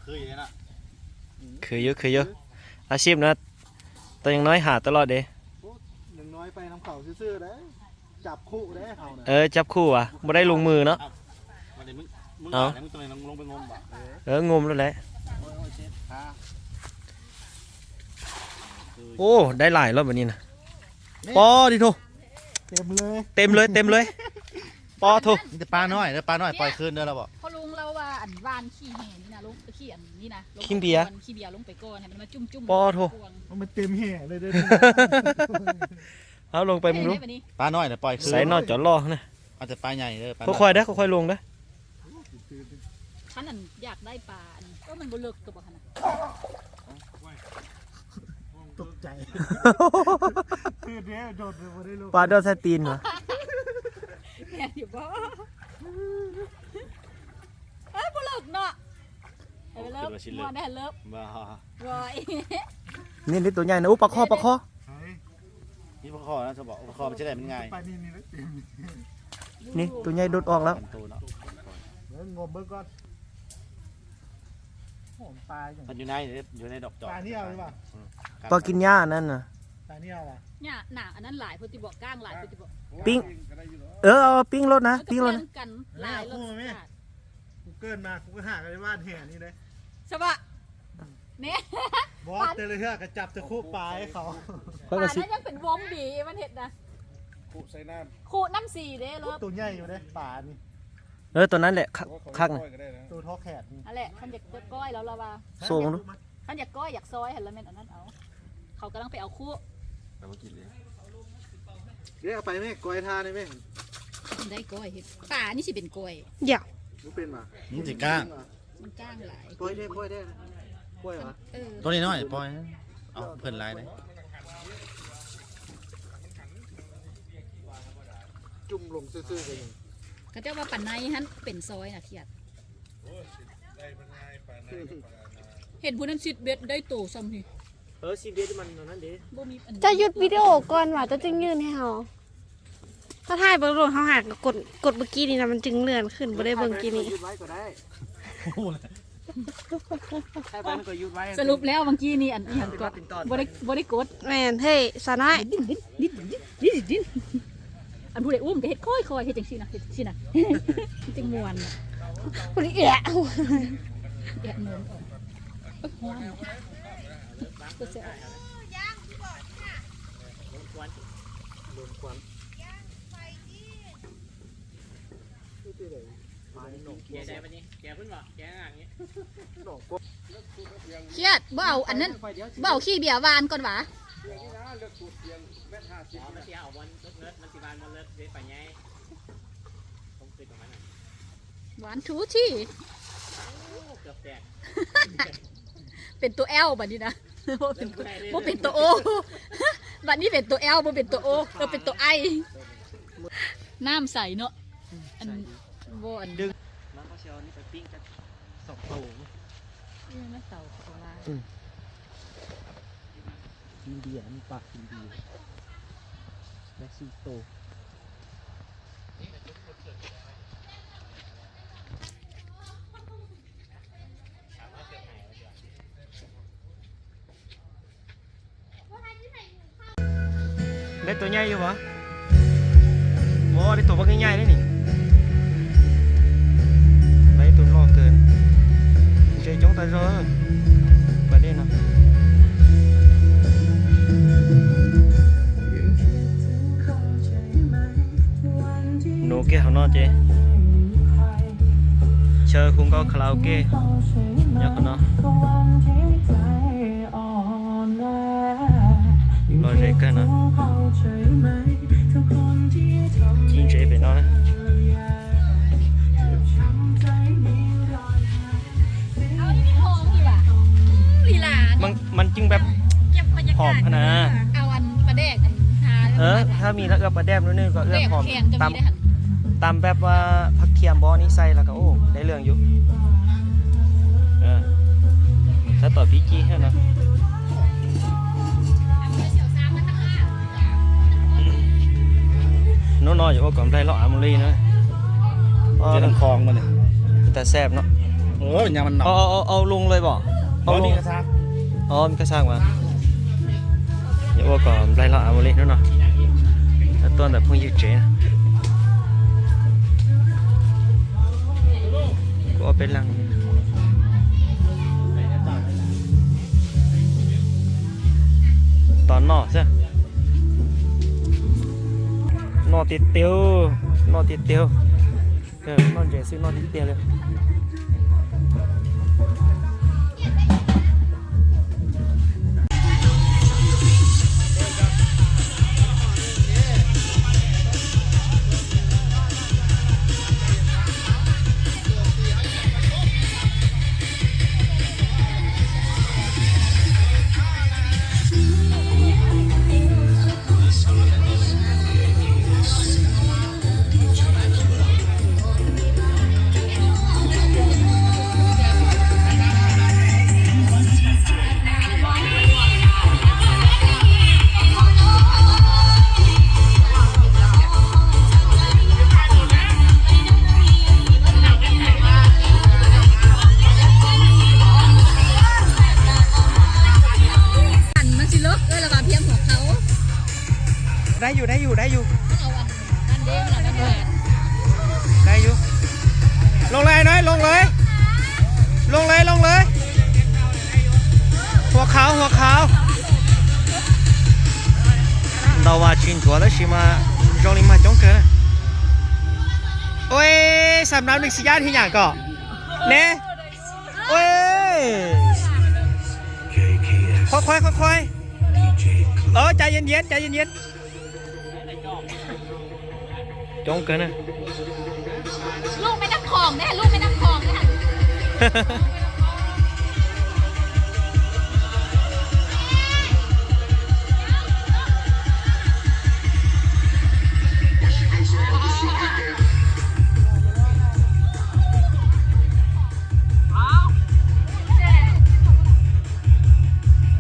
ຄືຢູ່ເນາະ ຄືຢູ່ ຄືຢູ່ ອາຊີບນະ ແຕ່ຢ່າງນ້ອຍຫາຕະຫຼອດເດ້ ໂອ້ ຢ່າງນ້ອຍໄປນຳເຂົາຊື່ໆເດ້ ຈັບຄູ່ເດ້ເຮົານະ ເອີ ຈັບຄູ່ຫວາ ບໍ່ໄດ້ລົງມືເນາະ ເອົາ ເອົາ ເອີ ງົມໂລດແຫຼະ ໂອ້ຍ ໂອ້ຍ ເຈັບຂາ ໂອ້ ໄດ້ຫຼາຍແລ້ວບັດນີ້ນະ ນີ້ ປໍດິໂທ ເຕັມເລີຍ ເຕັມເລີຍ ເຕັມເລີຍ ປໍໂທ ມີແຕ່ປານ້ອຍເດີ ປານ້ອຍປ່ອຍຄືນເດີລະບໍ ພໍ່ລຸງລາວວ່າ ອັນ ຫວ່ານຂີ້ແຮ່ນີ້ນະ ລົງ ຂີ້ອັນນີ້ນະ ຂີ້ເບຍ ຂີ້ເບຍລົງໄປກ່ອນ ໃຫ້ມັນມາຈຸ້ມໆ ປໍໂທ ມັນເຕັມແຮ່ເລີຍເດີ ເອົາລົງໄປເບິ່ງດູ ປານ້ອຍນະປ່ອຍຄືນ ໃສ່ນອນຈອດລໍນະ ເອົາແຕ່ປາໃຫຍ່ເດີ ຄ່ອຍໆເດີ ຄ່ອຍໆລົງເດີ ຄັນອັນຢາກໄດ້ປາອັນ ເອີ ມັນບໍ່ເລິກຕົວບໍ່ຫັ້ນນະ ຕົກໃຈ ຕື່ນເດ້ ໂດດເລີຍ ບໍ່ໄດ້ລົງ ປາໂດດໃສ່ຕີນຫວາ ແມ່ນຢູ່ບໍ່ ເອີ ບໍ່ເລິກເນາະ ເອີ ເລີບ ມ່ວນໄດ້ເລີບ ບໍ່ ບໍ່ ນີ້ ນີ້ຕົວໃຫຍ່ນະ ໂອ້ ປາຄໍ່ ປາຄໍ່ ໃສ ມີປາຄໍ່ນະ ສະບອກ ປາຄໍ່ມັນຊິໄດ້ມັນງ່າຍ ໄປນີ້ ນີ້ແຫຼະເຕັມ ນີ້ ໂຕໃຫຍ່ໂດດອອກແລ້ວ ເບິ່ງ ງົມເບິ່ງກ່ອນ ໂອ້ ປາຫຍັງ ມັນຢູ່ໃນ ຢູ່ໃນດອກຈອກ ປານີ້ເອົາດີກວ່າ ອືມ ປາກິນຫຍ້າອັນນັ້ນນະ ປານີ້ເອົາຫວາ ຫຍ້າໜາ ອັນນັ້ນຫຼາຍໂພດຕິບໍ ກ້າງຫຼາຍໂພດຕິບໍ ປີ້ງ ເອີ ເອົາ ເອົາ ປີ້ງໂລດນະ ເອີ ປີ້ງໂລດນະ ເອົາ ກູເກີນມາ ກູກໍຫາກັນໄດ້ຫວ່ານແຮ່ນີ້ເດ້ ສະບະ ແນ່ ບໍ່ ແຕ່ລະເທື່ອກໍຈັບແຕ່ຄູ່ປາໃຫ້ເຂົາ ປານັ້ນຍັງເປັນວົງດີ ມັນເຮັດນະ ຄຸໃສ່ນ້ຳ ຄຸນ້ຳສີເດ້ ໂຕໃຫຍ່ຢູ່ເດ້ປານີ້ ເອີ ໂຕນັ້ນແຫຼະ ຄັກ ຄັກນະ ໂຕທໍ່ແຂນນີ້ ນັ້ນແຫຼະ ຄັນຢາກ ຢາກກ້ອຍແລ້ວລະວ່າ ໂຊເບິ່ງດູ ຄັນຢາກກ້ອຍຢາກຊອຍຫັ້ນລະແມ່ນອັນນັ້ນເອົາ ເຂົາກຳລັງໄປເອົາຄຸ ເອົາມາກິນເລີຍ ເດ້ ເອົາໄປແມ່ ກ້ອຍທ່າໄດ້ແມ່ ໄດ້ກ້ອຍເຮັດ ປານີ້ຊິເປັນກ້ອຍ ຢ່າ ບໍ່ເປັນຫວາ ມັນຊິກ້າງ ມັນກ້າງຫຼາຍ ປ່ອຍເດ້ ປ່ອຍເດ້ ປ່ອຍຫວາ ເອີ ໂຕນ້ອຍໆ ປ່ອຍ ເອົາເພິ່ນຫຼາຍເດ້ ຈຸ່ມລົງຊື່ໆ ກໍຍັງ ເຂົາເຈົ້າວ່າປາໄນຫັ້ນເປັນຊອຍນະ ຄຽດ ເຫັນຜູ້ນັ້ນຊິດເບັດໄດ້ໂຕຊ່ຳນີ້ ເອີ ຊິດເບັດມັນອັນນັ້ນເດ້ ບໍ່ມີອັນ ເຈົ້າຢຸດວິດີໂອກ່ອນຫວາ ເຈົ້າຈຶ່ງຍື່ນໃຫ້ເຮົາ ເຮົາຖ່າຍເບິ່ງໂລດ ເຮົາຫາກໍກົດ ກົດເມື່ອກີ້ນີ້ນະ ມັນຈຶ່ງເລື່ອນຂຶ້ນ ບໍ່ໄດ້ເບິ່ງກີ້ນີ້ ຢຸດໄວ້ກໍໄດ້ ຖ່າຍໄປມັນກໍຢຸດໄວ້ ສະຫຼຸບແລ້ວເມື່ອກີ້ນີ້ ອັນ ອີ່ຫຍັງກໍ ບໍ່ໄດ້ ບໍ່ໄດ້ກົດ ແມ່ນ ເຮີ້ຍ ສາວນ້ອຍ ດິ້ນ ດິ້ນ ດິ້ນ ດິ້ນ ດິ້ນ ອັນຜູ້ໃດອຸ້ມກໍເຮັດຄ່ອຍໆ ເຮັດຈັ່ງຊີ້ນະ ເຮັດຈັ່ງຊີ້ນະ ມັນຈຶ່ງມ່ວນນະ ຜູ້ໃດແອະ ແອະນວນອອກ ໂອ້ຍ ຮ້ອນ ເອີ ແຊະ ລົມຄວັນ ລົມຄວັນ ຄຽດ ບໍ່ເອົາອັນນັ້ນ ບໍ່ເອົາຂີ້ເບຍຫວ່ານກ່ອນຫວາ ມັນຊິເອົາບ່ອນເລິກ ມັນຊິຫວ່ານບ່ອນເລິກເດ້ ປາໃຫຍ່ ຄວາມຄິດຂອງມັນນະ one two three ໂອ້ ເກືອບແຕກ ເປັນຕົວ L ບັດນີ້ນະ ບໍ່ເປັນ ບໍ່ເປັນຕົວ O ບັດນີ້ເປັນຕົວ L ບໍ່ເປັນຕົວ O ເອີ ເປັນຕົວ I ນ້ຳໃສເນາະ ອັນ ບໍ່ອັນ ດຶງ ມາເຂົາຊິເອົານີ້ໄປປີ້ງຈັກສອງໂຕ ນີ້ນະ ເສົາເຂົາວ່າ ອືມ ກິນເບຍ ມີປາກິນເບຍ ໄດ້ສີ່ໂຕ. ໄດ້ຕົວໃຫຍ່ຢູ່ບໍ່? ບໍ່ ໄດ້ຕົວບັກໃຫຍ່ໆເດ້ນີ້ ໄດ້ຕົວຫຼໍ່ເກີນ ເຈຈົ່ງຕາເຈີ ປະເດັນນະ ໂນເກະເຮົາເນາະເຈ ເຊີຄຸງກໍຄາຣາໂອເກະ ຍາກເນາະ. ລໍເຈກະນະ ຈິງເຈໄປເນາະ ເອົາທີ່ມີທອງນີ້ຫວາ ອືມ ລີລາ ມັນ ມັນຈຶ່ງແບບ ເກັບບັນຍາກາດ ຫອມຫັ້ນນະ ເອົາອັນປາແດກອັນທາ ເອີ ຖ້າມີແລ້ວເອື້ອປາແດກໜ້ອຍໜຶ່ງກໍເອື້ອຫອມ ແຄນກໍມີໄດ້ຫັ້ນ ຕຳແບບວ່າຜັກທຽມບໍ່ນີ້ໃສ່ແລ້ວກໍ ໂອ້ ໄດ້ເລື່ອງຢູ່ ເອີ ຖ້າຕໍ່ພີຈີຫັ້ນນະ ໜ້ອຍໆ ໂອ້ ກໍໄດ້ເລາະອາໂມລີນະ ເອີ ເປັນຂອງມັນນີ້. ແຊບເນາະ. ໂອ້ຍ ຍັງມັນໜອກ. ເອົາ ເອົາ ເອົາລົງເລີຍບໍ່? ເອົາລົງ. ອໍ ມີກະຊາກວ່າ ຢ່າວ່າກໍໄດ້ລະ ເອົາເລີຍເນາະ. ແລ້ວຕົວແບບພວກຢູ່ເຈນະ ກໍເປັນຫຼັງ ຕອນນອກຊະ ນອກຕິດເຕີວ ນອກຕິດເຕີວ. ເອີ ນອນເຈ ຊື້ນອນຕິດເຕີວເລີຍ. ມັນຊິເລິກ ເອີ ລະວ່າພຽງຫົວເຂົ່າ. ໄດ້ຢູ່ ໄດ້ຢູ່ ໄດ້ຢູ່ ມັນເອົາອັນນັ້ນເດ້ ມັນເອົາອັນນັ້ນ ໄດ້ຢູ່. ລົງເລີຍ ນ້ອຍ ລົງເລີຍ ລົງເລີຍ ລົງເລີຍ. ຫົວຂາວ ຫົວຂາວ. ເຮົາວ່າຊິນຕົວແລ້ວຊິມາຈົງລິມາຈົງເກີນ. ໂອ້ຍ ສຳນຳໜຶ່ງຊິຢ້ານເຮັດຫຍັງເກາະ ແນ່. ໂອ້ຍ ຄ່ອຍໆ ຄ່ອຍໆ. ເອີ ໃຈເຢັນໆ ໃຈເຢັນໆ. ຈ້ອງເກີນນະ. ລູກແມ່ນ້ຳຂອງເດ້ ລູກແມ່ນ້ຳຂອງເດ້.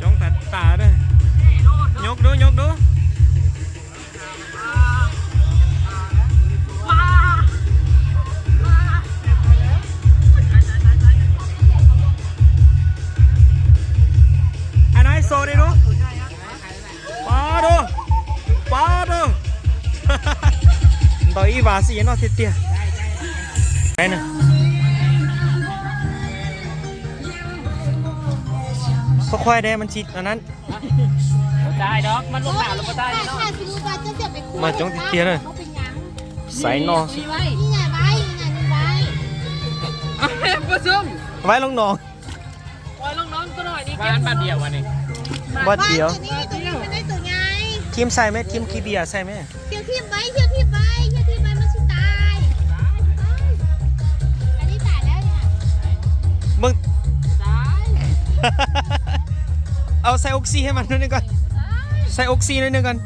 ຈ້ອງຕາ ຕາເດີ້. ຍົກດູ ຍົກດູ. ອັນນັ້ນໂຊໄດ້ດູ. ປາໂດ ປາໂດ. ໂຕອີຫວາຊິເນາະ ເຕຍໆ. ໄປນະ. ຄ່ອຍໆເດ້ ມັນຊິອັນນັ້ນ. ບໍ່ໄດ້ດອກ ມັນລົງໜາວແລ້ວບໍ່ໄດ້ເນາະ. ມາຈ້ອງເຕຍໆເດີ້. ໃສ່ໜໍ່ ນີ້ໄວ້ ນີ້ໄງໄວ້ ນີ້ໄງໄວ້. ບໍ່ຊຸ່ມ ໄວ້ລົງໜອງ. ໂອ້ຍ ນ້ອງໆ ຕົວນ້ອຍນີ້ ວາງບາດດຽວ ອັນນີ້ ບາດດຽວ. ວາງຕົວນີ້ ຕົວນີ້ມັນໄດ້ຕົວໃຫຍ່. ຖິ້ມໃສ່ແມ່ ຖິ້ມຂີ້ເບຍໃສ່ແມ່. ທ່ຽວຖິ້ມໄວ້ ທ່ຽວຖິ້ມໄວ້ ທ່ຽວຖິ້ມໄວ້ ມັນຊິຕາຍ. ອັນນີ້ຕາຍແລ້ວນີ້. ເບິ່ງ ຕາຍ. ເອົາໃສ່ອົກຊີໃຫ້ມັນໜ້ອຍໜຶ່ງກ່ອນ. ຕາຍ. ໃສ່ອົກຊີໜ້ອຍໜຶ່ງກ່ອນ.